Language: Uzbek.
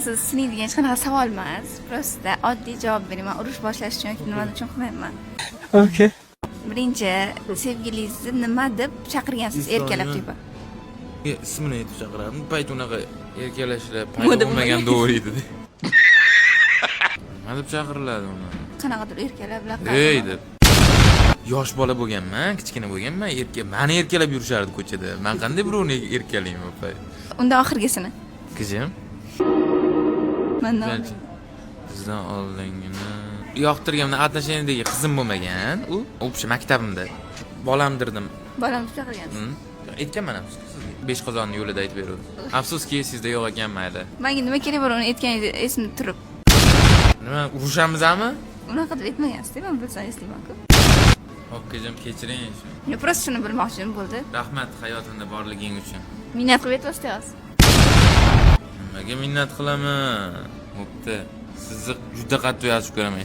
Siz sinaydigan hech qanaqa savol emas. Просто oddiy javob bering. Man urush boshlash uchun yoki nima uchun qilmayman. Okay. Birinchi sevgilingizni nima deb chaqirgansiz erkalab типа? Ismini aytib chaqirardim. Bu payt unaqa erkalashlar paydo Moda bo'lmagan bo'lmagan. To'g'ri edi. Nima deb chaqiriladi uni? Qanaqadir erkalab laqab. Ey deb. Yosh bola bo'lganman, kichkina bo'lganman, erka mani erkalab yurishardi ko'chada. Man qanday birovni erkalayman bu payt? Unda oxirgisini. Qizim, Mandan Birinchi. Bizdan oldingini yoqtirgan отношения dagi qizim bo'lmagan. U общий maktabimda. Bolamdirdim. Bolam deb chaqirgansiz. Aytganman afsuski sizga. Beshqozonni yo'lida aytib beruvdim. Afsuski, sizda yo'q ekan, mayli. Manga nima kerak bor uni aytganingiz esimda turib. Nima, urushamizmi? Unaqa deb aytmagansiz-da, man bilsam eslayman-ku. Hokkajam, kechiring shu. Yo, просто shuni bilmoqchim bo'ldi. Rahmat hayotimda borliging uchun. Minnat qilib aytyapsiz hozir. Nimaga minnat qilaman? Bo'pti. Sizni juda qattiq yaxshi ko'raman.